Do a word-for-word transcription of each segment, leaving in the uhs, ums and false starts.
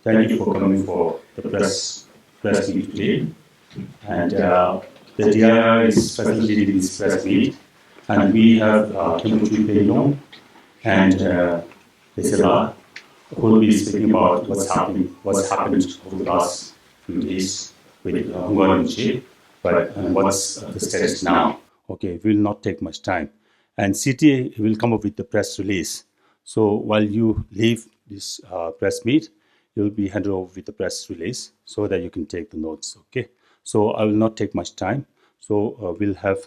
Thank you for coming for the press, press meet today. And uh, the D I R is facilitating this press meet. And we have uh, Khenpo Chudeng Yong and uh, Esela, who will be speaking about what's happening, what's happened over the last few days with uh, Hungwa Rinpoche, but and what's uh, the status now. Okay, we'll not take much time. And C T A will come up with the press release. So while you leave this uh, press meet, you'll be handed over with the press release so that you can take the notes. Okay. So I will not take much time. So uh, we'll have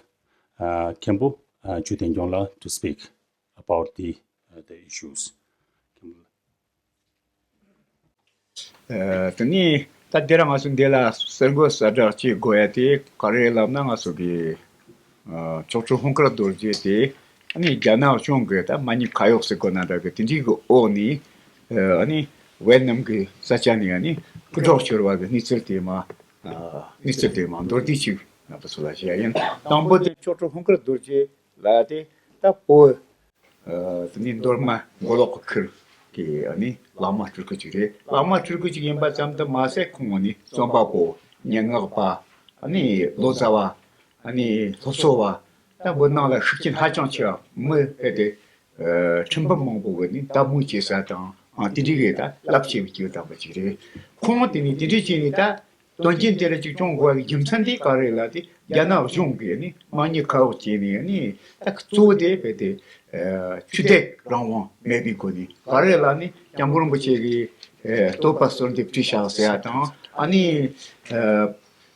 uh, Khenpo uh, Chudeng Yong la to speak about the uh, the issues. དེ་ནས་ད་འདི་རང་ང་ཚོ་འདི་ལ་གསར་འགོད་གསལ་བསྒྲགས་བྱེད་དགོས་ཡ་དེ་ག་རེ་ལབ་ན། ང་ཚོ་གི་ཨ་མཆོག་སྤྲུལ་ཧོང་ཀར་རྡོ་རྗེ་དེ་ཨ་ནི་རྒྱ་ནག་གཞུང་གི་ད་མ་ཉེས་ཁ་གཡོག་ཟེར་དགོས་ན་འདྲ་གི་དེ་འདྲའི་གི་འོག་ནས་ཨ་ནི་ཝེད་ནམ་གི་ས་ཆ་ནས་ཨ་ནི་སྐུ་གྲོགས་ཤོར་བ་གི་གནས་ཚུལ་དེ་མ་ཨ་གནས་ཚུལ་དེ་མ་མདོར་བསྡུས་ཅིག་ང་ཚོ་ལ་བཤད་ཡ་ཡིན། དང་པོ་དེ་མཆོག་སྤྲུལ་ཧོང་ཀར་རྡོ་རྗེ་ལ་དེ་ད་བོད། ཨ་དེ་ནི་མདོ་སྨད་མགོ་ལོག་གི་ཁུལ་གྱི་ཨ་ནི་བླ་མ་སྤྲུལ་སྐུ་ཅིག་རེད། བླ་མ་སྤྲུལ་སྐུ་ཅིག་ཡིན་པ་ཙམ་དུ་མ་ཟད་ཁོང་ཨ་ནི་རྩོམ་པ་པོ། སྙན་ངག་པ། ཨ་ནི་ལོ་ཙཱ་བ། ཨ་ནི་སློབ་གསོ་བ། ད་བོད་ནང་ལ་ཤུགས་རྐྱེན་ཧ་ཅང་ཆེ་བ། མི་དཔེ་དེ་ཨ་ཁྲི་འབུམ་མང་པོ་གི་ནི་འདེམས་ངོ་བྱེད་ས་དང་ཨ་དེ་འདྲའི་རེད། ད་རླབས་ཆེ་བའི་སྐྱེས་བུ་དམ་པ་ཅིག་རེད། ཁོང་དེ་ནི་དེ་འདྲའི་བྱས་ནས་ད། དོན་རྐྱེན་དེ་རིགས་ཅིག་བྱུང་དགོས་པའི་རྒྱུ་མཚན་དེ་ག་རེ་ལབ་དེ། རྒྱ་ནག་གཞུང་གིས་ནི་མ་ཉེས་ཁ་གཡོག་བྱས་ནས་ནི་ད་གཙོ་བོ་དེ་རྦད་དེ་ཨ་ཆོས་དད་རང་དབང་མེད་པའི་སྒོ་ནས། ག་རེ་ལབ་ནི་སྐྱབས་མགོན་རིན་པོ་ཆེ་གིས་ཨ་བསྟོད་པ་གསོལ་འདེབས་བྲིས་བཞག་ཟེར་ཡ་དང་། ཨ་ནི་ཨ་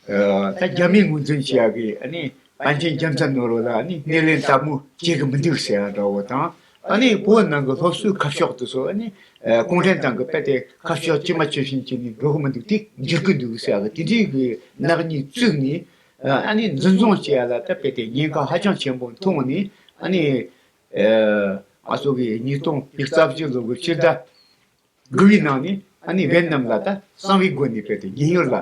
ཨ་ད་རྒྱ་མིས་ངོས་འཛིན་བྱེད་ཡ་གི་ཨ་ནི། པཎ་ཆེན་རྒྱལ་མཚན་ནོར་བུ་ལ་ཨ་ནི་སྣེ་ལེན་ལྟད་མོ་བྱེད་གི་མི་འདུག་ཟེར་བ་འདྲ་བོ་དང་། ཨ་ནི་བོད་ནང་གི་སློབ་གསོའི་ཁ་ཕྱོགས་དེ་ཚོ་ཨ་ནི་ཨ་གུང་ཁྲན་ཏང་གི་དཔེ་དེ་ཁ་ཕྱོགས་ཇི་མ་ཇི་བཞིན་བྱས་ནས་འགྲོ་གི་མི་འདུག་དེ་འགྱུར་གི་འདུག་ཟེར་བ་དེ་འདྲའི་གི་ནག་ཉེས་བཙུགས་ནས། ཨ་ནི་འཛིན་བཟུང་བྱེད་ཡ་ལ་ད་དཔེ་དེ་ཉེན་ཁ་ཧ་ཅང་ཆེན་པོ་མཐོང་ནས། ཨ་ནི་ཨ་ང་ཚོ་གི་ཉིས་སྟོང་ཉི་ཤུ་རྩ་བཞི་ལོ་གི་ཕྱི་ཟླ་དགུ་པའི་ནང་ནས་ཨ་ནི་ཝེད་ནམ་ལ་ད་གསང་བའི་སྒོ་ནས་ཕེབས་ཏེ་རྒན་ཡོལ་ལ་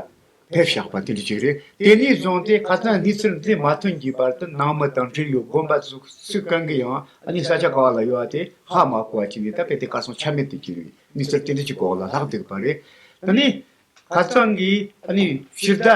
ཕེབས་བཞག་པ་དེ་འདྲ་ཅིག་རེད། དེ་ནས་བཟུང་སྟེ་ཁ་སང་གནས་ཚུལ་འདི་མ་ཐོན་གྱི་བར་དུ་ནང་མི་དང་འབྲེལ་ཡོད་དགོན་པ་སོགས་སུ་གང་གི་ཡང་ཨ་ནི་ས་ཆ་ག་བ་ལ་ཡོད་པ་དེ་ཧ་མ་གོ་བ་བྱས་ནས་ད་ཕེབས་ཏེ་གར་སོང་ཆ་མེད་དུ་གྱུར་བའི་གནས་ཚུལ་དེ་འདྲ་ཅིག་གོ་ལ་ལྷག་འདུག་པ་རེད། དེ་ནས་ཁ་སང་གི་ཨ་ནི་ཕྱི་ཟླ་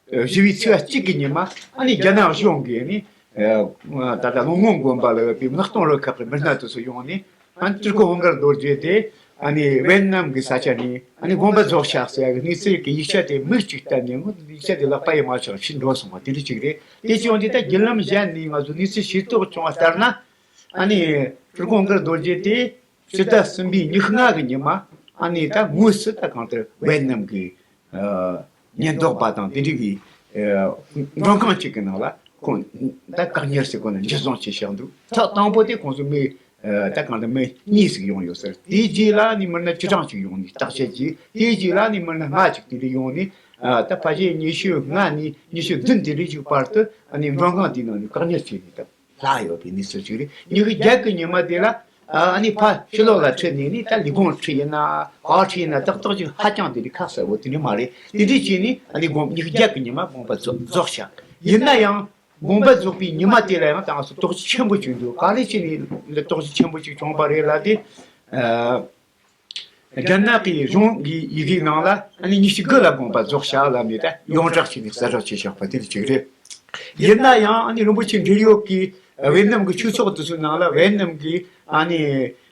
བཞི་པའི་ཚེས་གཅིག་གི་ཉིན་མ་ཨ་ནི་རྒྱ་ནག་གཞུང་གིས་ནི་ད་ལྟ་ལུང་སྔོན་དགོན་པ་ལ་ཡོད་པའི་མངགས་གཏོང་རུ་ཁག་གི་མི་སྣ་དེ་ཚོ་ཡོང་ནས་ཨ་ནི་སྤྲུལ་སྐུ་ཧོང་ཀར་རྡོ་རྗེ་དེ་ཨ་ནི་ཝེད་ནམ་གྱི་ས་ཆ་ནས་ཨ་ནི་དགོན་པ་རྫོགས་ཤག་ཟེར་ཡ་གི་གནས་ཚུལ་གྱི་ཡིག་ཆ་དེ་མིག་གཅིག་བལྟས་ནས་ཡིག་ཆ་དེ་ལག་པ་ཡི་མ་ཆགས་ཕྱིར་འགྲོ་སོང་བ་དེ་འདྲ་ཅིག་རེད། དེ་བྱུང་དུས་ད་བརྒྱུད་ལམ་གཞན་ནས་ང་ཚོ་གནས་ཚུལ་ཤེས་རྟོགས་བྱུང་བ་ལྟར་ན། ཨ་ནི་སྤྲུལ་སྐུ་ཧོང་ཀར་རྡོ་རྗེ་དེ། ཕྱི་ཟླ་གསུམ་པའི་ཉི་ཤུ་ལྔ་གི་ཉིན་མ་ཨ་ནི་ད་དངོས་སུ་ད་གང་ལྟར་ཝེད་ནམ་གྱི་ཨ་ཉེན་རྟོག་པ་དང་དེ་འདྲ་གི་ཨ་མགྲོན་ཁང་གཅིག་གི་ནང་ལ་ཁོང་ད་བཀག་ཉར་ཟེར་དགོས་ན་འཇུ་བཟུང་བྱས་བཞག་འདུག་ཐོག་དང་པོ་དེ་ཁོང་ཚོ་མི་ཨ་ད་གང་ལྟར་མི་གཉིས་ཟིག་ཡོང་ཡོད་ཟེར། དེའི་རྗེས་ལ་ནི་མི་སྣ་བཅུ་གྲངས་ཅིག་ཡོང་ནས་བརྟག་དཔྱད་བྱས། དེའི་རྗེས་ལ་ནི་མི་སྣ་ལྔ་ཅིག་དེ་འདྲ་ཡོང་ནས་ཨ་ད་ཕལ་ཆེར་ཉི་ཤུ་ལྔ་ནས་ཉི་ཤུ་བདུན་དེ་འདྲའི་ཅིག་བར་དུ་ཨ་ནི་མགྲོན་ཁང་དེའི་ནང་ནས་བཀག་ཉར་བྱས་ནས་ད། ལྷག་ཡོད་པའི་གནས་ཚུལ་ཞིག་རེད། ཉི་ཤུ་བརྒྱད་ཀྱི་ཉི་མ་དེ་ལ་ཨ་ནི་ཕར་ཕྱི་ལོགས་ལ་ཁྲིད་ནས་ནི་ད་ལས་ཁུངས་ཁྲིད་ཡིན་ན་ག་ཁྲིད་ཡིན་ན་ཏག་ཏག་ཅིག་ཧ་ཅང་དེ་འདྲའི་ཁ་གསལ་བོ་དེ་འདྲ་མ་རེད། དེ་འདྲ་བྱས་ནས་ཨ་ནི་དགོན་ཉི་ཤུ་བརྒྱད་ཀྱི་ཉི་མ་དགོན་པ་རྫོགས་རྫོགས་ཤག་ཡིན་ན་ཡང་དགོན་པ་རྫོགས་པའི་ཉི་མ་དེ་ལ་ཡང་ད་ང་ཚོ་དོགས་གཞི་ཆེན་པོ་བྱུང་འདུག་ག་རེ་བྱས་ནས་དོགས་གཞི་ཆེན་པོ་ཅིག་བྱུང་བ་རེད་ལབ་དེ། ཨ། རྒྱ་ནག་གི་གཞུང་གི་ཡི་གེའི་ནང་ལ་ཨ་ནི་ཉི་ཤུ་དགུ་ལ་དགོངས་པ་རྫོགས་བྱ་ལབ་ནས་ད་ཡོངས་གྲགས་བྱས་ནས་གསལ་བསྒྲགས་བྱས་བཞག་པ་དེ་འདྲ་ཅིག་རེད། ཡིན་ན་ཡང་ཨ་ནི་རིན་པོ་ཆེ་འབྲེལ་ཡོད་ཀྱི་ཝེ་ནམ་གྱི་ཆོས་ཚོགས་དེ་ཚོའི་ནང་ལ་ཝེ་ནམ་གྱི་ཨ་ནི་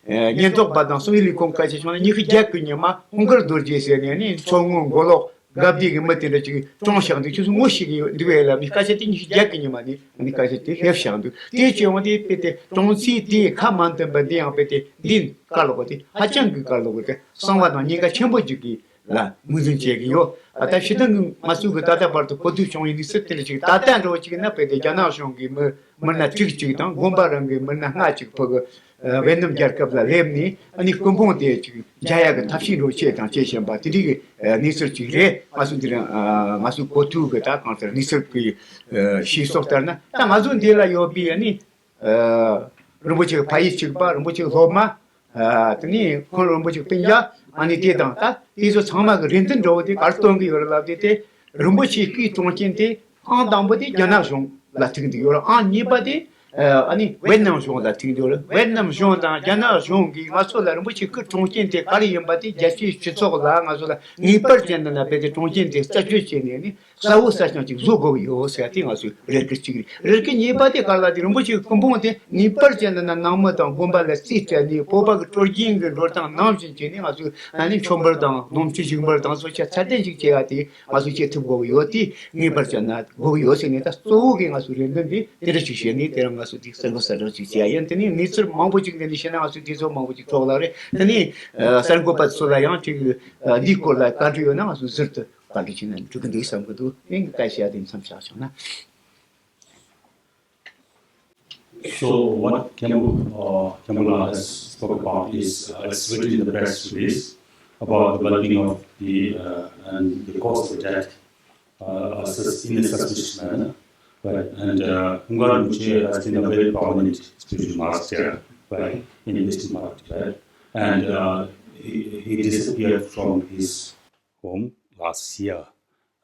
ཉེན་རྟོག་པ་དང་གསང་བའི་ལས་ཁུངས་སྐད་ཆ་བྱུང་ན་ཉི་ཤུ་བརྒྱད་ཀྱི་ཉི་མ་ཧོང་ཀར་རྡོ་རྗེ་ཟེར་ནས་ཨ་ནི་མཚོ་སྔོན་མགོ་ལོག་དགའ་བདེ་གི་མི་དེ་འདྲ་ཅིག་གྲོངས་བཞག་འདུག་ཁྱོད་ཚོ་ངོ་ཤེས་ཀྱི་ཡོད་འདུག་ཨེ་ལབ་ནས་སྐད་ཆ་དེ་ཉི་ཤུ་བརྒྱད་ཀྱི་ཉི་མ་ནས་ཨ་ནི་སྐད་ཆ་དེ་སླེབས་བཞག་འདུག་དེ་བྱས་ཡོང་དེ་དཔེ་དེ་གྲོངས་ཚུལ་དེ་ཁ་མ་འདོན་པ་འདི་ཡང་དཔེ་དེ་འདི་དཀའ་ལོག་པ་དེ་ཧ་ཅང་གི་དཀའ་ལོག་པ་དེ་གསང་བ་དང་ཉེན་ཁ་ཆེན་པོ་ཅིག་གི་ལ་ངོས་འཛིན་བྱེད་ཀྱི་ཡོད། ཨ་ད་ཕྱི་ཟླ་ང་ཚོ་གི་ད་ལྟ་བར་དུ་གོ་ཐོས་བྱུང་བའི་གནས་ཚུལ་དེ་འདྲ་ཅིག་ད་ལྟ་འདྲ་བོ་ཅིག་ན་དཔེ་དེ་རྒྱ་ནག་གཞུང་གི་མི་མི་སྣ་དྲུག་ཅིག་དང་དགོན་པ་རང་གི་མི་སྣ་ལྔ་ཅིག་ཕུད་གི་ཝེ་ནམ་རྒྱལ་ཁབ་ལ་སླེབས་ནས་ཨ་ནི་སྐུ་འབུམ་དེ་ཅིག་མཇལ་ཡག་གི་ཐབས་ཤེས་འགྲོ་ཆེད་དང་བྱེད་བཞིན་པ་དེ་འདྲའི་གི་གནས་ཚུལ་ཅིག་རེད། ང་ཚོ་འདི་རང་ང་ཚོའི་གོ་ཐོས་གི་ད་གང་ལྟར་གནས་ཚུལ་གི་ཤེས་སོགས་ལྟར་ན་ད་ང་ཚོ་འདི་ལ་ཡོད་པའི་ཨ་ནི་རིན་པོ་ཆེ་གི་ཕ་ཡུལ་གཅིག་པ་རིན་པོ་ཆེ་གི་སློབ་མ། དེ་ནས་ཁོང་རིན་པོ་ཆེ་གི་སྤུན་ཀྱག་ཨ་ནི་དེ་དང་ད་དེ་ཚོ་ཚང་མ་གི་རེ་འདུན་འདྲ་བོ་དེ་ག་རེ་བཏོན་གི་ཡོད་རེད་ལབ་དུས་དེ་རིན་པོ་ཆེའི་སྐུའི་གཏོང་རྐྱེན་དེ་ཨང་དང་པོ་དེ་རྒྱ་ནག་གཞུང་ལ་ཐུག་འདུག་ཡོད་རེད། ཨང་གཉིས་པ་དེ་ ཨ་ནི་ཝེད་ནམ་གཞུང་ལ་ཐུག་འདུག་ཝེད་ནམ་གཞུང་དང་རྒྱ་ནག་གཞུང་གིས་ང་ཚོ་ལ་རིན་པོ་ཆེ་སྐུ་གྲོངས་རྐྱེན་དེ་ག་རེ་ཡིན་པ་དེ་རྒྱལ་སྤྱིའི་སྤྱི་ཚོགས་ལ་ང་ཚོ་ལ་ངེས་པར་ཅན་དུ་ན་རྦད་དེ་གྲོངས་རྐྱེན་དེ་རྩད་གཅོད་བྱས་ནས་ནི་གསལ་བོ་གསལ་རྐྱང་ཅིག་བཟོ་དགོས་ཀྱི་ཡོད་ཟེར་ཏེ་ང་ཚོའི་རེ་སྐུལ་གཅིག་རེད། རེ་སྐུལ་གཉིས་པ་དེ་ག་ལ་དེ་རིན་པོ་ཆེའི་སྐུ་ཕུང་དེ་ངེས་པར་ཅན་དུ་ན་ནང་མི་དང་དགོན་པ་ལ་རྩིས་སྤྲད་ནས་བོད་པ་གི་སྲོལ་རྒྱུན་གྱི་འགྲོ་སྟངས་ནང་བཞིན་བྱས་ནས་ང་ཚོས་ཨ་ནི་མཆོད་འབུལ་དང་སྣུམ་ཆུ་བྱུག་འབུལ་དང་སོགས་ཆ་ཚད་ལྡན་ཞིག་བྱེད་ཡ་དེ་ང་ཚོས་བྱེད་ཐུབ་དགོས་ཀྱི་ཡོད། དེ་ངེས་པར་བྱས་ན་དགོས་ཀྱི་ཡོད་ཟེར་ནས། ད་གཙོ་བོ་གི་ང་ཚོའི་རེ་འདུན་དེ་དེ་འདྲ་ཞིག་བཤད་ནས་དེ་རིང་ང་ཚོས་དེ་གསར་འགོད་གསལ་བསྒྲགས་ཅིག་བྱེད་ཡ་ཡིན། དེ་ནས་གནས་ཚུལ་མང་པོ་ཅིག་འདི་ནས་བཤད་ན་ང་ཚོས་དུས་ཚོད་མང་པོ་ཅིག་འཕྲོག་ལ་རེད། དེ་ནས་གསར་འགོད་པ་ཚོ་ལ་ཡང་ཅིག་འདིའི་སྐོར་ལ་བཀའ་འདྲི་ཡོད་ན་ང་ཚོས་ཟུར་དུ་བཀའ་འདྲི་བྱས་ན་འགྲིག་གི་འདུག་བསམ་གི་འདུག་ངས་བཀའ་བཤད་དེ་མཚམས་བཞག་བྱུང་ན། So what Khenpo, uh, Khenpo has spoke about is, uh, it's written in the press release about the well-being of the, uh, and the cause of the death, uh, sus- in a suspicious manner. Right. And uh, Ngwa Rinpoche has been a very prominent spiritual master, right, in Western part of Tibet. And uh, he, he disappeared from his home last year.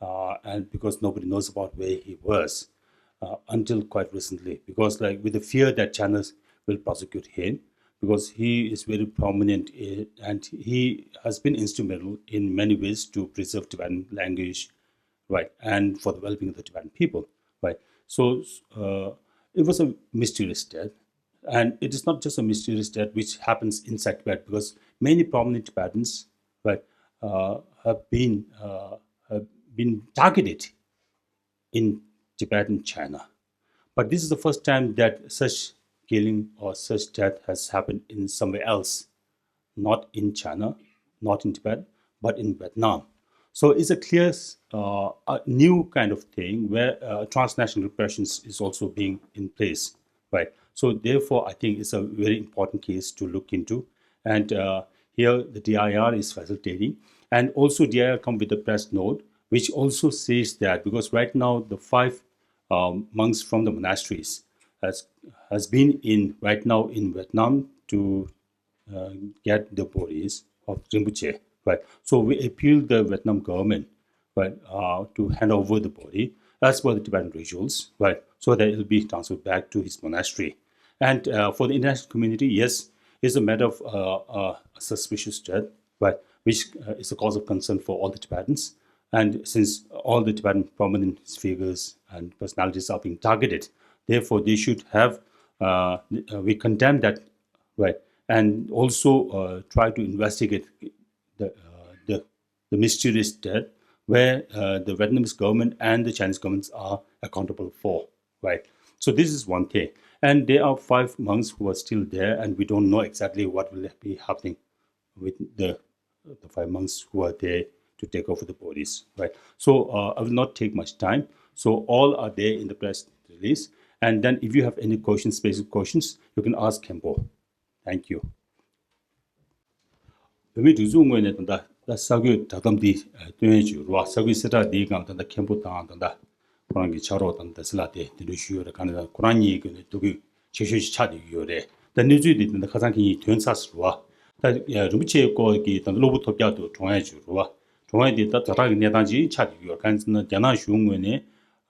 Uh, and because nobody knows about where he was uh, until quite recently, because like with the fear that China will prosecute him, because he is very prominent in, and he has been instrumental in many ways to preserve Tibetan language, right, and for the well-being of the Tibetan people, right. So uh, it was a mysterious death, and it is not just a mysterious death which happens inside Tibet, because many prominent Tibetans, right, uh, have been uh, have been targeted in Tibet and China. But this is the first time that such killing or such death has happened in somewhere else, not in China, not in Tibet, but in Vietnam. So it's a clear, uh, a new kind of thing where uh, transnational repressions is also being in place, right? So therefore, I think it's a very important case to look into. And uh, here, the D I R is facilitating, and also D I R come with a press note which also says that, because right now the five um, monks from the monasteries has has been in right now in Vietnam to uh, get the bodies of Rinpoche, right? So we appeal the Vietnam government, right, uh, to hand over the body as per the Tibetan rituals, right, so that it will be transferred back to his monastery. And uh, for the international community, yes, it's a matter of uh, uh, a suspicious death, right, which uh, is a cause of concern for all the Tibetans. And since all the Tibetan prominent figures and personalities are being targeted, therefore they should have, uh, uh, we condemn that, right, and also uh, try to investigate the, uh, the, the mysterious death where uh, the Vietnamese government and the Chinese governments are accountable for, right? So this is one thing. And there are five monks who are still there, and we don't know exactly what will be happening with the, the five monks who are there to take over the bodies, right? So uh, I will not take much time. So all are there in the press release. And then if you have any questions, specific questions, you can ask Khenpo. Thank you. བོད་མིའི་སྒྲིག་འཛུགས་ངོས་ནས་ད་ལྟ་ད་གསར་འགོད་བསྒྲགས་གཏམ་འདི་སྟོན་ཡས་བྱུང་རེད་བ། གསར་འགོད་གསལ་བསྒྲགས་འདིའི་སྒང་ད་ལྟ་མཁན་པོ་དང་ད་ལྟ་ཁོ་རང་གི་ཕྱག་རོགས་དང་སྡེ་སྲིད་ལགས་དེ་གདན་འདྲེན་ཞུས་ཡོད་རེད། གང་ནས་ད་ཁོ་རང་གཉིས་ཀྱི་ནས་ཐུགས་ཁུར་ཆེ་ཤོས་ཤིག་ཆགས་བསྡད་ཀྱི་ཡོད་རེད། ད་གནས་ཚུལ་འདི་ད་ལྟ་ཁ་སང་ཁེ་ཉིན་ཐོན་ཚར་ཟེར་བ། ད་རིན་པོ་ཆེའི་སྐོར་གྱི་ད་ལྟ་གློ་བུར་ཐོལ་རྒྱག་ཏུ་གྲོངས་ཡས་བྱུང་རེད་བ། གྲོངས་ཡས་འདི་ད་ཛ་དྲག་གི་གནས་སྟངས་ཅིག་ཆགས་བསྡད་ཀྱི་ཡོད་རེད། གང་ཡིན་ཟེར་ན་རྒྱ་ནག་གཞུང་ངོས་ནས་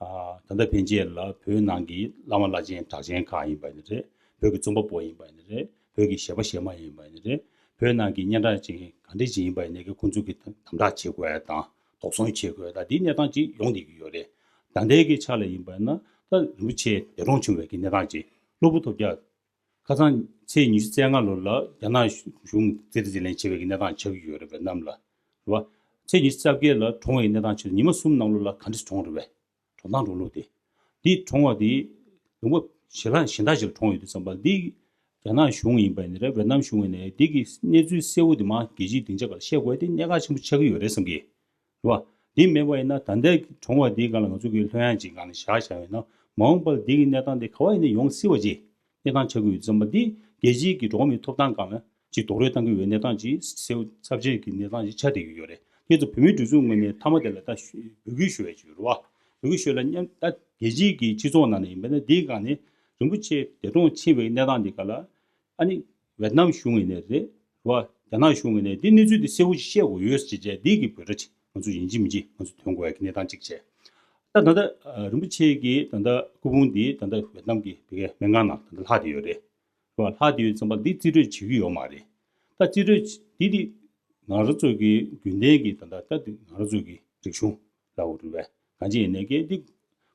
ད་ལྟ་ཕན་ཆད་ལ་བོད་ནང་གི་བླ་མ་བླ་ཆེན་གྲགས་ཅན་ཁག་ཡིན་པ་ཡིན་ནའི་རེད། བོད་ཀྱི་རྩོམ་པ་པོ་ཡིན་པ་ཡིན་ནའི་རེད། བོད་ཀྱི་གཞས་པ་གཞས་མ་ཡིན་པ་ཡིན་ནའི་རེད། བོད་ནང་གི་སྙན་གྲགས་ཅན་གང་འདྲ་ཅིག་ཡིན་པ་ཡིན་ནའི་ཁོང་ཚོ་གིས་དམ་དྲག་བྱེད་དགོས་ཡ་དང་དོགས་ཟོན་བྱེད་དགོས་ཡ་དང་འདིའི་གནས་སྟངས་ཅིག་ཡོང་བསྡད་ཀྱི་ཡོད་རེད། ད་ལྟའི་གི་ཆ་ལ་ཡིན་པ་ཡིན་ན་ད་རིན་པོ་ཆེ་འདས་གྲོངས་བྱུང་བའི་གི་གནས་སྟངས་ཅིག་གློ་བུར་ཐོལ་རྒྱག་ཁ་སང་ཚེས་ཉི་ཤུ་རྩ་ལྔ་ལོ་ལ་རྒྱ་ནག་གཞུང་རྩིས་སྤྲོད་རྩིས་ལེན་བྱས་པའི་གི་གནས་སྟངས་ཆགས་ཀྱི་ཡོད་རེད། ཝེ་ནམ་ལ་རེད་བ། ཚེས་ཉི་ཤུ་རྩ་བརྒྱད་ལ་གྲོངས་པའི་གནས་སྟངས་ཆགས། ཉི་མ་གསུམ་ནང་ལོགས་ལ་ག་འདྲ་གྲོངས་རེད་བས། གྲོངས་སྟངས་འགྲོ་ལུགས་དེ། འདི་གྲོངས་པ་དེ་ལུང་པ་ཞེ་ལ་གཞན་དག་ཞིག་ལ་གྲོངས་ཡོད་དུས་ཙམ་པ་འདི་རྒྱ་ནག་གཞུང་ཡིན་པ་ཡིན་ནའི་རེད། ཝེ་ནམ་གཞུང་ཡིན་ནའི་འདི་གི་གནས་ཚུལ་གསལ་བོ་དེ་མར་རྒྱལ་སྤྱིའི་སྡིངས་ཆ་སྒང་ལ་བཤད་དགོས་དེ་གནད་འགག་ཆེན་པོ་ཆགས་ཀྱི་ཡོད་རེད་བསམ་གི། རེད་བ། འདི་མེད་པ་ཡིན་ན་ད་ལྟའི་གྲོངས་པ་འདིའི་སྒང་ལ་ང་ཚོ་གི་ལྷོད་ཡངས་ཅིག་སྒང་ལ་བཞག་བཞག་ཡོད་ན་མ་འོངས་པར་འདི་གི་གནས་སྟངས་དེ་ག་བ་ཡིན་ན་ཡོང་སྲིད་པ་ཅིག་གནས་སྟངས་ཆགས་ཀྱི་ཡོད་དུས་ཙམ་པ་འདི་རྒྱལ་སྤྱིའི་གི་འགྲོ་བ་མིའི་ཐོབ་ཐང་སྒང་ལ་ཅིག་རྡོག་རོལ་བཏང་གི་ཡོད་གནས་སྟངས་ཅིག་གསལ་པོ་ཚབས་ཆེན་གྱི་གནས་སྟངས་ཅིག་ཆགས་བསྡད་ཀྱི་ཡོད་རེད། དེ་ཚོ་བོད་མིའི་སྒྲིག་འཛུགས་ངོས་ནས་མཐའ་མ་དེ་ལ་ད་ཞུ་འབོད་སྐུལ་ཞུ་བའི་ཆེད་རེད་བ། འབོད་སྐུལ་ཞུ་ལ་མཉམ་ད་རྒྱལ་སྤྱིའི་གི་སྤྱི་ཚོགས་ནང་ནས་ཡིན་པ་ན་འདིའི་སྒང་ནས་རིན་པོ་ཆེ་འདས་གྲོངས་ཕྱིན་པའི་གནས་སྟངས་འདི་ག་ལ་ཨ་ནི་ཝེ་ནམ་གཞུང་ཡིན་ནའི་རེད་བ། རྒྱ་ནག་གཞུང་ཡིན་ནའི་འདི་གནས་ཚུལ་འདི་གསལ་པོ་ཞིག་བཤད་དགོས་ཡོད་ཟེར་བྱས་འདི་གི་འབོད་སྒྲ་ཅིག་ང་ཚོ་ཡིན་གཅིག་མིན་གཅིག་ང་ཚོ་ཐོན་དགོས་ཡ་གི་གནས་སྟངས་ཅིག་བྱས། ད་ད་ལྟ་རིན་པོ་ཆེ་གི་ད་ལྟ་སྐུ་ཕུང་འདི་ད་ལྟ་ཝེ་ཏི་ནམ་གྱི་བི་གའི་སྨན་ཁང་ནང་ད་ལྟ་ལྷག་བསྡད་ཡོད་རེད། རེད་བ། ལྷག་བསྡད་ཡོད་ཙམ་པ་འདི་རྩིས་སྤྲོད་བྱེད་ཀྱི་ཡོད་མ་རེད། ད་རྩིས་སྤྲོད་འདི་འདི་ང་རང་ཚོ་གི་རྒྱུན་ལྡན་གྱི་ད་ལྟ་ད་འདི་ང་རང་ཚོ་གི་རིག་གཞུང་ལ་འོ་རེད་བས། གང་ཅི་ཡིན་ནའི་གི་འདི་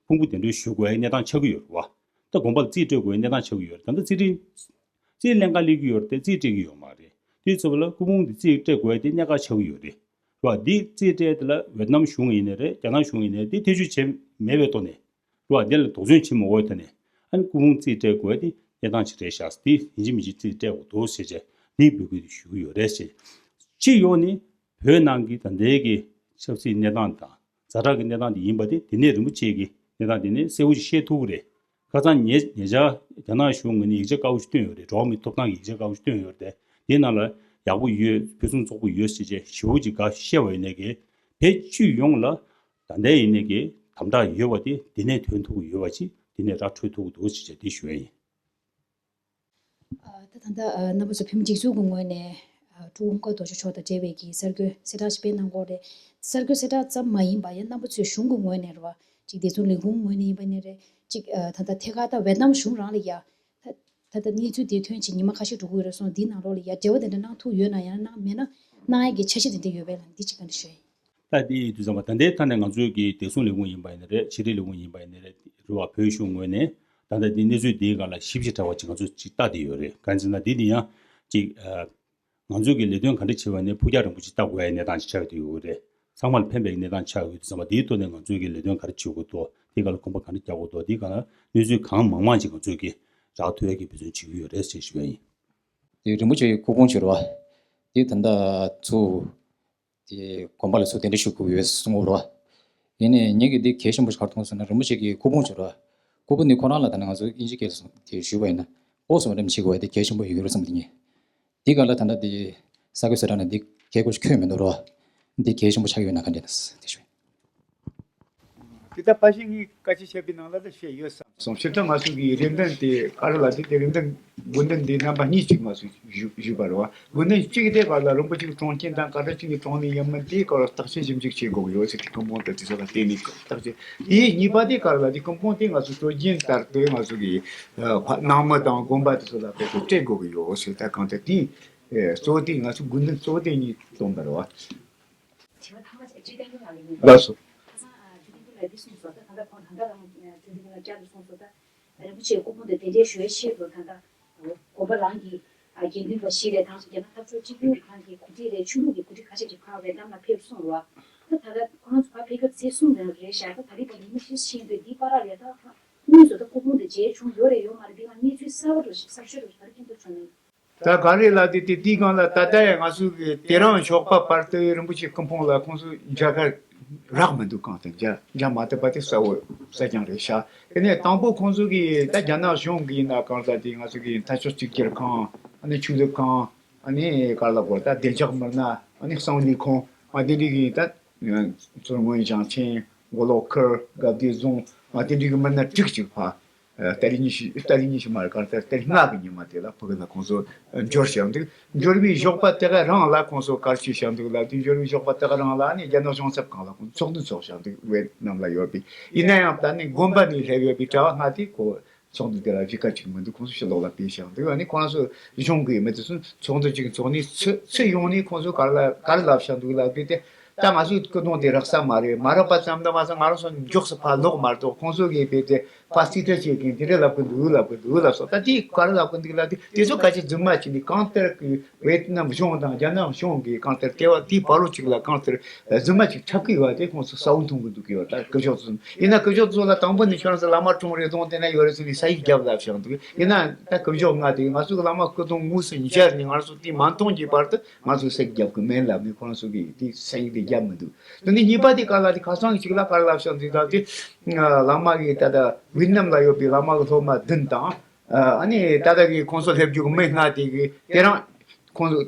ཕུང་པོ་གདན་འདྲེན་ཞུ་དགོས་ཡའི་གནས་སྟངས་ཆགས་ཀྱི་ཡོད་རེད་བ། ད་དགོན་པ་ལ་རྩིས་སྤྲད་དགོས་ཡའི་གནས་སྟངས་ཆགས་ཀྱི་ཡོད་རེད། ད་ལྟ་རྩིས་སྤྲོད་རྩིས་ལེན་ག་སླེབས་ཀྱི་ཡོད་རེད་དེ་རྩིས་སྤྲད་ཀྱི་ཡོད་མ་རེད། དེ་ཚོ་ལ་སྐུ་ཕུང་འདི་རྩིས་སྤྲད་དགོས་ཡ་དེ་གནད་འགག་ཆགས་ཀྱི་ཡོད་རེད། རེད་བ། འདི་རྩིས་སྤྲད་དེ་ལ་ཝེ་ཏི་ནམ་གཞུང་ཡིན་ནའི་རེད། རྒྱ་ནག་གཞུང་ཡིན་ནའི་རེད། འདི་ཐེ་བྱུས་བྱས་མེད་པའི་ཐོག་ནས། རེད་བ། འདི་ལ་དོགས་ཟོན་བྱེད་མ་དགོས་ཐོག་ནས། ཨ་ནི་སྐུ་ཕུང་རྩིས་སྤྲད་དགོས་ཡ་དེ་གནས་སྟངས་ཅིག་རེད་ཤག་འདི་ཡིན་གཅིག་མིན་གཅིག་རྩིས་སྤྲད་དགོས་འདུག་ཟེར་བྱས་འདི་འབོད་སྐུལ་ཞུ་གི་ཡོད་རེད་ཟེར། སྤྱི་ཡོངས་ནས་བོད་ནང་གི་ད་ལྟའི་གི་ཆབ་སྲིད་གནས་སྟངས་དང་། ཛ་དྲག་གི་གནས་སྟངས་དེ་ཡིན་པ་དེ་དེ་ནས་རིན་པོ་ཆེ་གི་གནས་སྟངས་དེ་ནས་གསལ་བོ་ཞིག་ཤེས་ཐུབ་ཀྱི་རེད། ཁ་སང་ཉེ་ཉེ་ཆར་རྒྱ་ནག་གཞུང་ངོས་ནས་ཡིག་ཆ་དཀར་པོ་ཞིག་བཏོན་ཡོད་རེད། འགྲོ་བ་མིའི་ཐོབ་ཐང་གི་ཡིག་ཆ་དཀར་པོ་ཞིག་བཏོན་ཡོད་རེད་དེ། དེའི་ནང་ལ་ཡག་པོ་ཡོད། ཕུན་སུམ་ཚོགས་པོ་ཡོད་ཟེར་བྱས་ཞེ་པོ་ཅིག་དགའ་བཤད་པ་ཡིན་ནའི་གི་བོད་སྤྱི་ཡོངས་ལ་ད་ལྟ་ཡིན་ནའི་གི་དམ་དྲག་ཡོད་པ་དེ་དེ་ནས་ཐོན་ཐུབ་ཀྱི་ཡོད་པ་ཅིག་དེ་ནས་ར་འཕྲོད་ཐུབ་ཀྱི་འདུག་ཟེར་བྱས་དེ་ཞུ་ཡ་ཡིན། ཨ། ད་ད་ལྟ་ཨ་རྣམ་པ་ཚོ་བོད་མི་སྒྲིག་འཛུགས་ཀྱི་ངོས་ནས་ཨ་སྤྲུལ་སྐུ་ཀརྨ་རྡོ་རྗེ་མཆོག་དང་འབྲེལ་བའི་གི་གསར་འགོད་གསལ་བསྒྲགས་ཤིག་སྤེལ་གནང་གི་ཡོད་རེད། གསར་འགོད་གསལ་བསྒྲགས་ཙམ་མ་ཡིན་པ་ཡང་རྣམ་པ་ཚོས་གཞུང་གི་ངོས་ནས་རེད་བ། གཅིག་བདེ་སྲུང་ལས་ཁུངས་ངོས་ནས་ཡིན་པ་ཡིན་ནའི་རེད། གཅིག་ཨ་ད་ལྟ་ཐད་ཀར་ད་ཝེ་ཏི་ནམ་གཞུང་རང་ལ་ཡ། ད་ད་ལྟ་གནས་ཚུལ་དེ་ཐོན་བྱས་ཉི་མ་ཁ་ཤས་འགྲོ་གི་ཡོད་རེད་སོང་། འདིའི་ནང་ལོགས་ལ་ཡ་འབྲེལ་བ་དེ་འདྲ་གནང་ཐུབ་ཡོད་ན། ཡང་ན་གནང་མེད་ན་གནང་ཡ་གི་འཆར་གཞི་དེ་འདྲ་ཡོད་པས་ལ། འདི་གཅིག་ག་འདྲ་ཞུ་ཡ་ཡིན། ད་དེ་ཡིན་དུས་ཙམ་པ་ད་ལྟའི་ཐ་ནས་ང་ཚོའི་གི་བདེ་སྲུང་ལས་ཁུངས་ཡིན་པ་ཡིན་ནའི་རེད། ཕྱི་དྲིལ་ལས་ཁུངས་ཡིན་པ་ཡིན་ནའི་རེད། རེད་བ། བོད་གཞུང་ངོས་ནས་ད་ལྟ་འདི་གནས་ཚུལ་འདིའི་སྒང་ལ་ཞིབ་ཅིང་ཕྲ་བ་ཅིག་ང་ཚོས་ཅིག་ལྟ་བསྡད་ཡོད་རེད། གང་ཡིན་ཟེར་ན་འདི་འདི་ཡང་ཅིག་ཨ་ང་ཚོས་གི་ལས་དོན་ག་འདྲ་བྱེད་པ་ནི་ཕུགས་རྒྱང་རིང་པོ་ཅིག་ལྟ་དགོས་ཡའི་གནས་སྟངས་ཅིག་ཆགས་ཡོད་ཡོད་རེད། ཚང་མ་ལ་ཕན་པའི་གནས་སྟངས་ཆགས་ཡོད་དུས་ཙམ་པ་འདིའི་ཐོག་ནས་ང་ཚོས་གི་ལས་དོན་ག་རེ་བྱེད་དགོས་འདུག་འདིའི་སྒང་ལ་གོམ་པ་ག་འདྲ་རྒྱག་དགོས་འདུག་འདིའི་སྒང་ལ་གནས་ཚུལ་གང་མང་མང་ཅིག་ང་ཚོས་གི་རག་ཐུབ་ཡ་གི་འབད་བརྩོན་བྱེད་ཀྱི་ཡོད་རེད་ཅེས་ཞུ་ཡ་ཡིན། དེ་རིན་པོ་ཆེའི་སྐུ་ཕུང་བྱོས་རོགས། དེ་ད་ལྟ་ཚུར་དེ་དགོན་པ་ལ་ཚུར་གདན་འདྲེན་ཞུ་དགོས་ཡོད་གསུང་གི་རོགས། ཡིན་ནའི་ངེད་ཀྱིས་འདི་གལ་ཆེན་པོ་ཞིག་ག་རེ་མཐོང་སོང་ན། རིན་པོ་ཆེ་གི་སྐུ་ཕུང་བྱོས་རོགས། སྐུ་ཕུང་འདི་ཁོ་རང་ལ་ད་ནི་ང་ཚོ་དབྱིན་ཇི་སྐད་ལ་དེ་ཞུས་པ་ཡིན་ན་ཨོ་སོ་རེམ་བྱེད་དགོས་པ་དེ་གལ་ཆེན་པོ་ཡོད་ཀྱི་རེད་བསམ་གྱི་འདུག་འདི་སྒང་ལ་ད་ལྟ་དེ་གསར་འགོད་གསལ་བསྒྲགས་ནང་འདི་གལ་དགོས་ཤིག་འཁོད་མི་འདུག་རོགས། འདི་གལ་ཆེན་པོ་ཆགས་ཡོད་ན་ག་འདྲ་ན་དེ་ཞུ། དེ་ལྟ་ཕལ་ཆེར་ངས་སྐད་ཆ་བཤད་པའི་ནང་ལ་ད་བཤད་ཡོད་བསམ་སོང་། སྤྱིར་བཏང་ང་ཚོ་གི་རེ་འདུན་དེ་ག་རེ་ལབ་དུས་དེ་རེ་འདུན་དགོས་འདུན་འདི་རྣམ་པ་གཉིས་ཅིག་ང་ཚོས་ཞུ་ཞུས་པ་རེད་བ། དགོས་འདུན་གཅིག་དེ་ག་ལ་རིན་པོ་ཆེ་གི་དྲུང་རྐྱེན་དང་ག་འདྲ་ཅིག་ནས་དྲུང་ནས་ཡིན་མིན་དེ་ག་ལ་བརྟག་དཔྱད་ཞིབ་འཇུག་བྱེད་དགོས་ཀྱི་ཡོད་ཟེར་གྱི་སྐུ་ཕུང་དེ་དེ་ཚོ་ལ་བརྟེན་ནས་བརྟག་དཔྱད། དེ་གཉིས་པ་དེ་ག་ལ་དེ་སྐུ་ཕུང་དེ་ང་ཚོ་སྲོལ་རྒྱུན་ལྟར་དུ་ང་ཚོ་གི་ཨ་ནང་མི་དང་དགོན་པ་དེ་ཚོ་ལ་བོད་དུ་སྤྲད་དགོས་ཀྱི་ཡོད་ཟེར། ད་གང་ལྟར་དེ་ཨེ་གཙོ་བོ་དེ་ང་ཚོ་དགོས་འདུན་གཙོ་བོ་དེ་གཉིས་བཏོན་པ་རེད་བ། དྲི་བ་ཐ་མ་ཅིག་ཅིག་བསྟན་ཀུན་ལགས་ལ་ཡིན། ལགས་སོ། ཁ་སང་ཨ་ཅིག་བསྟན་ཀུན་ལགས་འདི་གསུངས་སོང་། ད་ད་ལྟ་ཁོང་ད་ལྟ་རང་ཨ་ཅིག་བསྟན་ཀུན་ལགས་བསྐྱར་དུ་གསུངས་སོང་། ད་རིན་པོ་ཆེའི་སྐུ་ཕུང་དེ་གདན་འདྲེན་ཞུ་བའི་ཆེད་དུ་ད་ལྟ་དགོན་པ་རང་གི་ཨ་དགེ་འདུན་པ་བཞི་རེད། དང་སོ་རྒྱ་ནག་འཐབ་ཕྱོགས་གཅིག་གྱུར་ཁང་གི་གོ་སྒྲིག་རེད། ཆོས་ལུགས་ཀྱི་གོ་སྒྲིག་ཁ་ཤས་ཀྱིས་ཕར་ཝེ་ཏི་ནམ་ལ་ཕེབས་སོང་རེད་བ། ད་ད་ལྟ་ཁོ་རང་ཚོ་ཕར་ཕེབས་སྐབས་ཚེས་གསུམ་རེད་ཤག་ད་ད་རེས་ད་ཉི་མ་བཞི་ཕྱིན་དུས་འདི་བར་ལ་ད་དངོས་སུ་ད་སྐུ་ཕུང་དེ་མཇལ་བྱུང་ཡོད་རེད་ཡོད་མ་རེད། འདི་ང་གནས་ཚུལ་གསར་པ་འདྲ་ཞིག་གསར་ཤོས་འདྲ་ཞིག་ག་རེ་མཁྱེན་ཐུབ་བྱུང་མེད། ད་ག་རེ་ལབ་དུས་དེ་དེའི་སྒང་ལ་ད་ལྟ་ཡང་ང་ཚོ་གི་དེ་རིང་ཞོགས་པ་བར་དུ་རིན་པོ་ཆེ་སྐུ་ཕུང་ལ་ཁོང་ཚོ་མཇལ་ཁ་རག་མི་འདུག་གང་ལྟར་མཇལ་མཇལ་མ་ཐུབ་པ་དེ་གསལ་བོ་གསལ་རྐྱང་རེད་ཤག་དེ་ནས་དང་པོ་ཁོང་ཚོ་གིས་ད་རྒྱ་ནག་གཞུང་གིས་ཡིན་ན་གང་ལྟར་དེ་ང་ཚོ་གི་འཐབ་ཕྱོགས་གཅིག་གྱུར་ཁང་ཨ་ནི་ཆོས་ལུགས་ཁང་ཨ་ནི་ག་ལ་གོ་ད་བདེ་འཇགས་མི་སྣ་ཨ་ནི་གསང་བའི་ཁོངས་ཨ་དེ་འདྲ་གི་ད་མཚོ་སྔོན་ཞིང་ཆེན་མགོ་ལོག་ཁུལ་དགའ་བདེ་རྫོང་ཨ་དེ་འདྲ་གི་མི་སྣ་དྲུག་ཅིག་ཕ། ཨ་ཏ་རིག་ཉི་ཤུ་ཏ་རིག་ཉི་ཤུ་མ་རེད། གང་ལྟར་ཏ་རིག་ལྔ་གི་ཉི་མ་དེ་ལ་ཕ་གི་ལ་ཁོང་ཚོ་འབྱོར་བཞག་འདུག་འབྱོར་བའི་ཞོགས་པ་དེ་ག་རང་ལ་ཁོང་ཚོ་ག་རེ་བྱས་བཞག་འདུག་ལབ་དུས། འབྱོར་བའི་ཞོགས་པ་དེ་ག་རང་ལ་ནི་རྒྱ་ནག་གཞུང་ཚབ་ཁང་ལ་ཁོང་ཚོགས་འདུ་ཚོགས་བཞག་འདུག་ཝེ་ཏི་ནམ་ལ་ཡོད་པའི། ཡིན་ན་ཡང་ད་ནི་དགོན་པ་ནས་སླེབས་ཡོད་པའི་གྲྭ་བ་ལྔ་དེ་ཁོ་ཚོགས་འདུ་དེ་ལ་གཞིས་ཀ་ཅིག་མི་འདུག་ཁོང་ཚོ་ཕྱི་ལོགས་ལ་ཕེབས་བཞག་འདུག་ཨ་ནི་ཁོ་རང་ཚོ་གཞུང་གི་མི་དེ་ཚོ་ཚོགས་འདུ་ཅིག་ཚོགས་ནས་ཚུར་ཚུར་ཡོང་ནས་ཁོང་ཚོ་ག་རེ་ལ་ག་རེ་ལབ་བཞག་འདུག་ལབ་དུས་དེ། ད་ང་ཚོའི་སྐུ་གདུང་དེ་རག་ས་མ་རེད། མ་རག་པ་ཙམ་དུ་མ་ཟད་ང་རང་ཚོ་མགྱོགས་སུ་ཕར་ལོག་མ་གཏོགས། ཁོང་ཚོ་གིས་བོད་དེ་ཕར་རྩིས་སྤྲོད་བྱེད་མཁན་དེ་འདྲ་ལབ་གི་འདུག་ལབ་གི་འདུག་ལབ་སོང་། ད་དེ་ག་རེ་ལབ་གི་འདུག་ལབ་དུས་དེ་ཚོ་ག་ཅི་རྫུན་མ་བྱས་ནས་གང་ལྟར་གི་ཝེ་ཏི་ནམ་གཞུང་དང་རྒྱ་ནག་གཞུང་གིས་གང་ལྟར་ལྟེ་བ་དེའི་བར་རོ་གཅིག་ལ་གང་ལྟར་རྫུན་མ་ཅིག་འཁྲབ་གི་ཡོད་པ་དེ་ཁོང་ཚོ་གསལ་བོ་མཐོང་གི་འདུག་གི་ཡོད། ད་སྐུ་ཞབས་ཚོ་ཡིན་ན་སྐུ་ཞབས་ཚོ་ལ་དང་པོ་ནས་ཁྱོད་རང་ཚོ་བླ་མ་དྲུང་རེ་གདོང་དེ་ན་ཡོད་རེད་ཟེར་ནས་ས་ཡིག་རྒྱབ་ལབ་བཞག་འདུག་ཡིན་ན་ད་སྐུ་ཞབས་ང་དེ་ང་ཚོ་གི་བླ་མ་སྐུ་གདུང་དངོས་སུ་མཇལ་ནས་ང་ཚོ་དེ་མ་མཐོང་གི་བར་དུ། ང་ཚོས་ས་ཡིག་རྒྱབ་གི་མེད་ལབ་ནས་ཁོ་རང་ཚོ་གིས་དེ་ས་ཡིག་དེ་རྒྱབ་མི་འདུག་དེ་ནས་གཉིས་པ་དེ་ག་ལ་དེ་ཁ་སང་གི་ཅིག་ལ་ག་རེ་ལབ་བཞག་འདུག་ལབ་དུས། བླ་མ་གི་ད་ལྟ་ཝེ་ཏི་ནམ་ལ་ཡོད་པའི་བླ་མ་གི་སློབ་མ་བདུན་དང་། ཨ་ནི་ད་ལྟ་གི་ཁོང་ཚོ་སླེབས་རྒྱུ་གི་མི་ལྔ་དེ་གི་དེ་རང་ ཁོང་ཚོ་ད་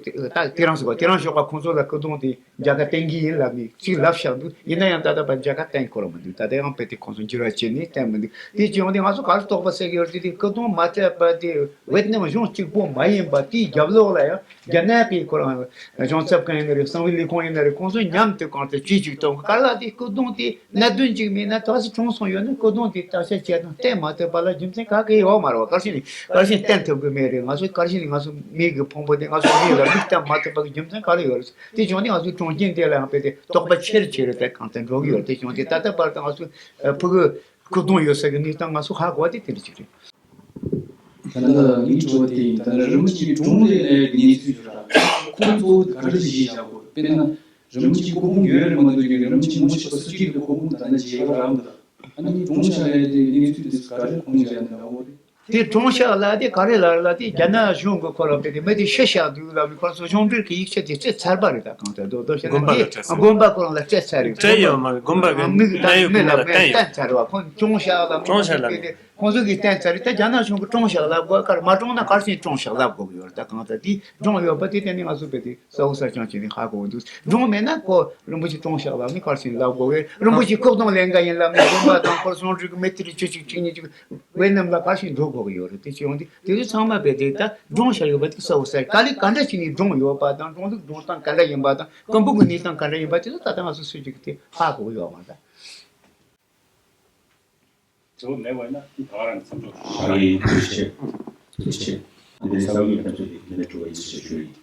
དེ་རང་ཟེར་བ་དེ་རང་ཞོགས་པ་ཁོང་ཚོ་ལ་སྐུ་གདུང་དེ་མཇལ་ཁ་བསྟན་གྱི་ཡིན་ལབ་ནས་ཅིག་ལབ་བཞག་འདུག་ཡིན་ན་ཡང་ད་ལྟ་བར་མཇལ་ཁ་བསྟན་ཁོ་རང་མི་འདུག་ད་ལྟ་ཡང་དཔེ་དེ་ཁོང་ཚོ་འགྱུར་བ་བྱས་ནས་བསྟན་མི་འདུག་དེ་བྱུང་སྟེ་ང་ཚོ་ག་རེ་དོགས་པ་ཟེར་གྱི་ཡོད་རེད། དེ་སྐུ་གདུང་མ་ཐེབས་པ་དེ་ཝེ་ཏི་ནམ་གཞུང་གཅིག་པོ་མ་ཡིན་པ་དེའི་རྒྱབ་ལོགས་ལ་ཡང་རྒྱ་ནག་གི་ཁོ་རང་གཞུང་ཚབ་ཁང་ཡིན་ན་རེད། གསང་བའི་ལས་ཁུངས་ཡིན་ན་རེད། ཁོང་ཚོ་མཉམ་དུ་གང་ལྟར་ཅིག་ཅིག་གཏོང་གི་ག་ལ་དེ་སྐུ་གདུང་དེ་གནད་དོན་ཅིག་མིན་ན་ད་སུ་གྲོངས་སོང་ཡོད་ན་སྐུ་གདུང་དེ་བརྟག་དཔྱད་བྱས་དང་བསྟན་མ་ཐུབ་པ་ལ་རྒྱུ་མཚན་ག་གེ་ཡོད་མ་རེད་བ། ག་རེ་བྱས་ནས་ག་རེ་བྱས་ནས་བསྟན་ཐུབ་གི་མེད་རེད། ང་ཚོ་ག་རེ་བྱས་ནས་ང་ཚོ་མི་གི་ཕུང་པོ་དེ་ང་ཚོ་མི་ལ་མིག་བསྟན་མ་ཐུབ་པ་གི་རྒྱུ་མཚན་ག་རེ་ཡོད་རེད། དེ་བྱུང་སྟེ་ང་ཚོའི་གྲོང་ཁྱེར་དེ་ལ་ཡང་དཔེ་དེ་དོགས་པ་ཆེ་རུ་ཆེ་རུ་དེ་གང་དུ་འགྲོ་གི་ཡོད། དེ་བྱུང་སྟེ་ད་ལྟ་བར་དུ་ང་ཚོ་ཕྲུ་གུ་སྐུ་གདུང་ཡོད་ས་གི་གནས་སྟངས་ང་ཚོ་ཧ་གོ་བ་དེ་དེ་འདྲ་ཅིག་རེད། ད་ལྟ་ངའི་དྲི་བ་དེ་ཡིན། ད་ལྟ་རིན་པོ་ཆེའི་གྲོངས་ལས་ལས་གནས་ཚུལ་ཡོད་ར། ཁོང་གཙོ་བོ་དེ་ག་རེ་གཞི་བཞག་དགོས། དཔེར་ན་རིན་པོ་ཆེའི་སྐུ་ཕུང་ཡོད་རེད་མ་གཏོགས་ཀྱི་རིན་པོ་ཆེ་ངོ་ཤེས་པ་སུ་གཅིག་གི་སྐུ་ཕུང་ད་ལྟ་མཇལ་ཁ་རག་མི་འདུག་ཨ་ནི་གྲོངས་བཞག་ཡ་དེ་གནས་ཚུལ་དེ་ག་རེ་ཁུངས་བཞག་ནས་ཡོང་གི་རེད། དེ་གྲོངས་བཞག་ལ་དེ་ག་རེ་ལ་ལ་དེ་རྒྱ་ནག་གཞུང་གི་ཁོ་རང་དཔེ་དེ་མི་དེ་ཤི་བཞག་འདུག་ལབ་ནས་ཁོ་ཚོ་གཞུང་འབྲེལ་གྱི་ཡིག་ཆ་དེ་སྤྲད་ཚར་བ་རེད། ད་གང་ལྟར་རྡོ་རྡོ་བཤད་ན་དགོན་པ་ལ་སྤྲད་ཚར། དགོན་པ་ཁོ་རང་ལ་སྤྲད་ཚར་རེད། སྤྲད་ཡོད་མ་རེད། དགོན་པ་གི་མིག་གནད་ཡོད་མི་ལ་ཁུངས་ལ་བསྟན་ཡོད། བསྟན་ཚར་བ་ཁོ་གྲོངས་བཞག་ལབ་ནས་གྲོངས་བཞག་ལ་དཔེ་དེ་ཁོང་ཚོ་གིས་བསྟན་ཚར་རེད། ད་རྒྱ་ནག་གཞུང་གིས་གྲོངས་བཞག་ལབ་དགོས་གར་མ་གྲོངས་ན་གར་ཕྱིན་གྲོངས་བཞག་ལབ་དགོས་ཀྱི་ཡོད་རེད། ད་གང་ལྟར་དེ་གྲོངས་ཡོད་པ་དེ་གཏན་ནས་ང་ཚོ་དཔེ་དེ་གསལ་པོ་གསལ་རྐྱང་བྱས་ནས་ཧ་གོ་འདུག་གྲོངས་མེད་ན་ཁོ་རིན་པོ་ཆེ་གྲོངས་བཞག་ལབ་ནས་གར་ཕྱིན་ལབ་དགོས་ཀྱི་རེད། རིན་པོ་ཆེ་སྐུ་གདུང་ལེན་ག་ཡིན་ལབ་ནས་དགོན་པ་དང་ཁོར་གཞུང་འབྲེལ་གྱི་མི་ཐེ་རི་བཅུ་གཅིག་བཅུ་གཉིས་ཅིག་ཝེ་ནམ་ལ་གར་ཕྱིན་འགྲོ་དགོས་ཀྱི་ཡོད་རེད། དེ་བྱས་ཡོང་དུས་དེ་ཚོ་ཚང་མ་དཔེ་དེ་ད་གྲོངས་བཞག་ཡོད་པ་དེ་གསལ་པོ་གསལ། ག་ལེ་ག་འདྲ་བྱས་ནས་གྲོངས་ཡོད་པ་དང་གྲོངས་ལུགས་གྲོངས་སྟངས་ག་འདྲ་ཡིན་པ་དང་སྐམ་པོ་གི་གནས་སྟངས་ག་འདྲ་ཡིན་པ་དེ་ཚོ་ད་ལྟ་ང་ཚོ་སུ་གཅིག་གིས་དེ་ཧ་གོ་གི་ཡོད་མ་རེད། དྲི་བ་མེད་པ་ཡིན་ན་དེ་ད་ག་རང་མཚམས་འཇོག་ཞུ། ཨ་ཡེ་ཐུགས་རྗེ་ཆེ། ཐུགས་རྗེ་ཆེ། ཨ་ནི་ས་བོན་གྱི་འཐབ་རྩོད་དེ་དེ་འདྲ་དྲི་བ་ཡིན་ཟེར་ཞུ་ཡིན།